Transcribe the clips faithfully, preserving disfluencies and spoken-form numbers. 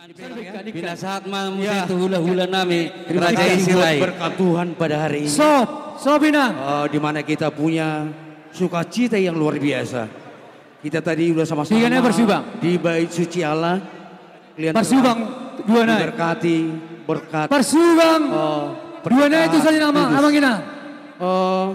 Pinasahat ma muse tu hula-hula nami, Raja i Sirait. Terima kasih buat berkat Tuhan pada hari ini. Stop, stop, Inang. Eh, di mana kita punya sukacita yang luar biasa. Kita tadi udah sama-sama di Bait Suci Allah. Parsubang dua nai. Diberkati, berkat. Parsubang dua nai tu saja nama, Amang Inang. Eh,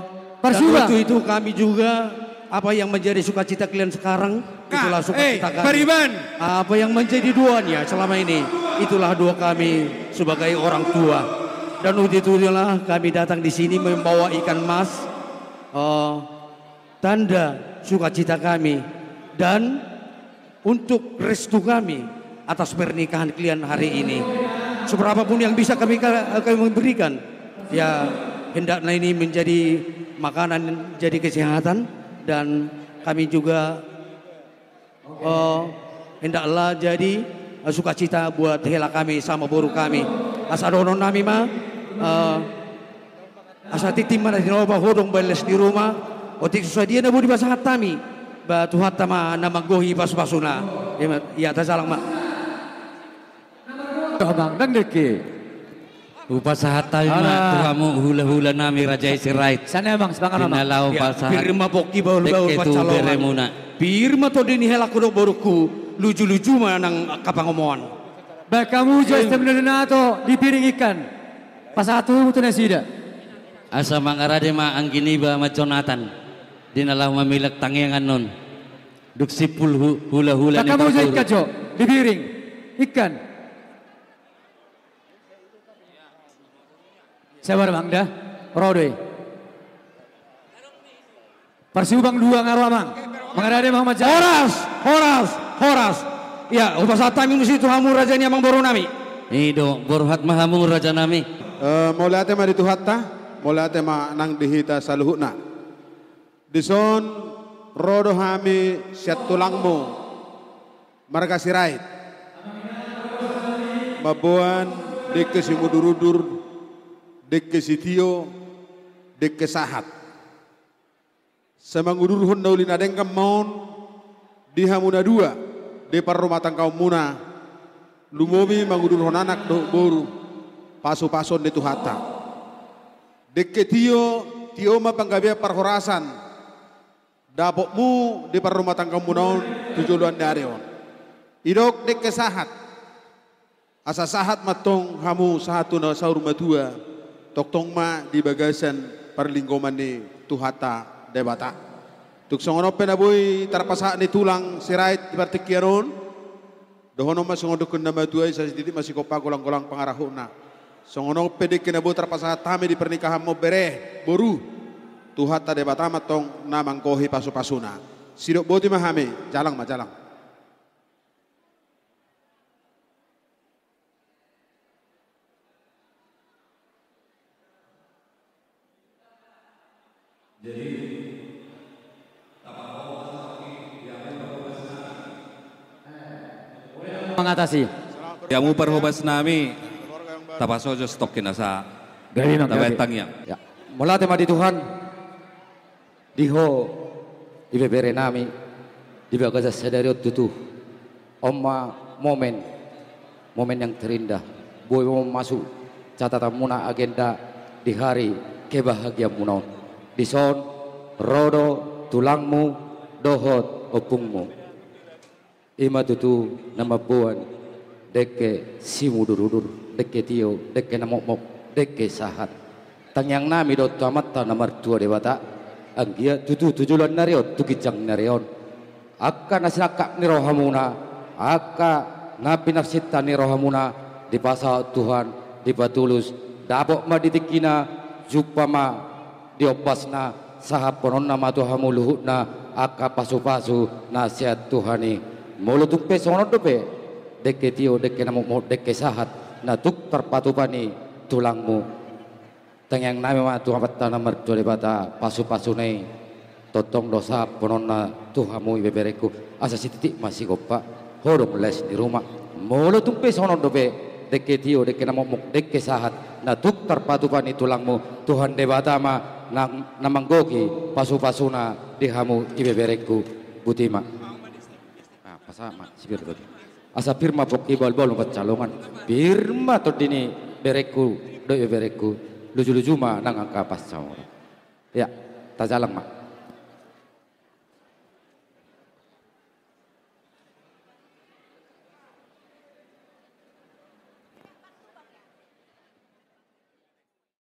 Parsubang. Dan untuk itu kami juga, apa yang menjadi sukacita kalian sekarang, itulah sukacita kami. Pariban. Apa yang menjadi duanya selama ini, itulah dua kami sebagai orang tua. Dan untuk itulah kami datang di sini membawa ikan mas, eh, tanda sukacita kami dan untuk restu kami atas pernikahan kalian hari ini. Seberapapun yang bisa kami, kami berikan, ya, hendaklah ini menjadi makanan, jadi kesehatan, dan kami juga, eh, hendaklah jadi, eh, sukacita buat hela kami sama boru kami. Asa dohonon nami ma, eh, asa tintin ma na tinopa, hodong baen les ni ruma. Otik so sadia na boi dipasahat hami, ba Tuhanta ma na manggohi pasu-pasuna. Ia, ia tajalang ma. Amang, ndang dengke. Hupasahat hami ma tu hamu hula-hula nami, Raja i Sirait. Sana, Amang, semangat, Amang. Di na laho pasahat. Pir ma pongki bahul-bahul pansalongan. Dengke tu beremuna. Pir ma tondi ni helangku dohot borungku, luju-luju ma nang angka pangomoan. Bahen hamu jo es teh menenun ato di piring, ingkan. Pasahat hamu tu nasida. Asa mangarade ma anggi niba ma Jonatan, di na laho mamilak tangiangan on. Dung simpul hu-, hula-hula ni parboru. Bahen hamu jo, ingkan jo di piring, ingkan. Sabar, Amang, da. Ro do i. Parsubang dua nga ro, Amang. Mangarade ma hamu, Amang. Horas, horas, horas. Ia, hupasahat hami muse tu hamu, raja ni amangboru nami. I do, borhat ma hamu, raja nami. Eh, mauliate ma di Tuhanta, mauliate ma nang di hita saluhutna. Dison ro do hami sian tulangmu, marga Sirait, mamboan dengke simudur-udur, dengke sitio, dengke sahat. Sai mangudurhon na uli na denggan ma on di hamu na dua, di parrumatanggaonmuna, lumobi mangudurhon anak dohot boru, pasu-pasuon ni Tuhanta. Dengke tio, tio ma panggabean parhorasan dapotmu di parrumatanggaonmuna on tu joloan ni ari on. Didok dengke sahat. Asa sahat ma antong hamu sahat tu na saur matua, tongtong ma di bagasan parlinggoman ni Tuhanta Debata. Tung songon on pe na boi tarpasahat ni tulang Sirait di partingkian on, dohonon ma songon didok ni na matua i, sai sititik ma sigompa, golang-golang pangarahutna. Songon on pe dengke na boi tarpasahat hami di pernikahanmu, bere, boru, Tuhanta Debata ma antong na manggohi pasu-pasuna. Sidok boti ma hami, jalang ma, jalang. Jadi, tapaho ma saotik di hami parhobas nami. Mangatasi. Di hamu parhobas nami, tapaso jo stokkin asa. Gabe, Amang, tabaen tangiang. Ya. Mauliate ma di Tuhan. Di ho ibebere nami, di bagasan sadari on tutu, on ma momen, momen yang terindah, boi ma on masuk catatanmuna, agenda di hari kebahagiaanmuna on. Dison ro do tulangmu dohot ompungmu. I ma tutu na mamboan dengke simudur-udur, dengke tio, dengke na mokmok, dengke sahat. Tangiang nami do tu Amanta na martua Debata, anggiat tutu tu joloan ni ari on, tu ginjang ni ari on, angka na sinangkap ni rohamuna, angka na pinarsinta ni rohamuna, dipasaut Tuhan, dipatulus, dapot ma di tingkina, jumpa ma di ombasna, sahatkononna ma tu hamu luhutna angka pasu-pasu na sian Tuhan i. Molo tung pe songon on dope, dengke tio, dengke na mokmok, dengke sahat, na tung tarpatupa ni tulangmu. Tangiang nami ma tu Amanta na martua Debata, pasu-pasuna i tongtong do sahatkononna tu hamu ibeberengku, asa sititik ma sigompa, hodong les ni ruma. Molo tung pe songon on dope, dengke tio, dengke na mokmok, dengke sahat, na tung tarpatupa ni tulangmu, Tuhan Debata ma nang na manggohi pasu-pasuna di hamu ibeberengku. Boti ma. Ah, pasahat ma, sipir boti. Asa pir ma pongki, bahulbahul ma pansalongan. Pir ma tondi ni berengku dohot ibeberengku. Lujuluju ma nang angka pansamotan. Ya, tajalang ma.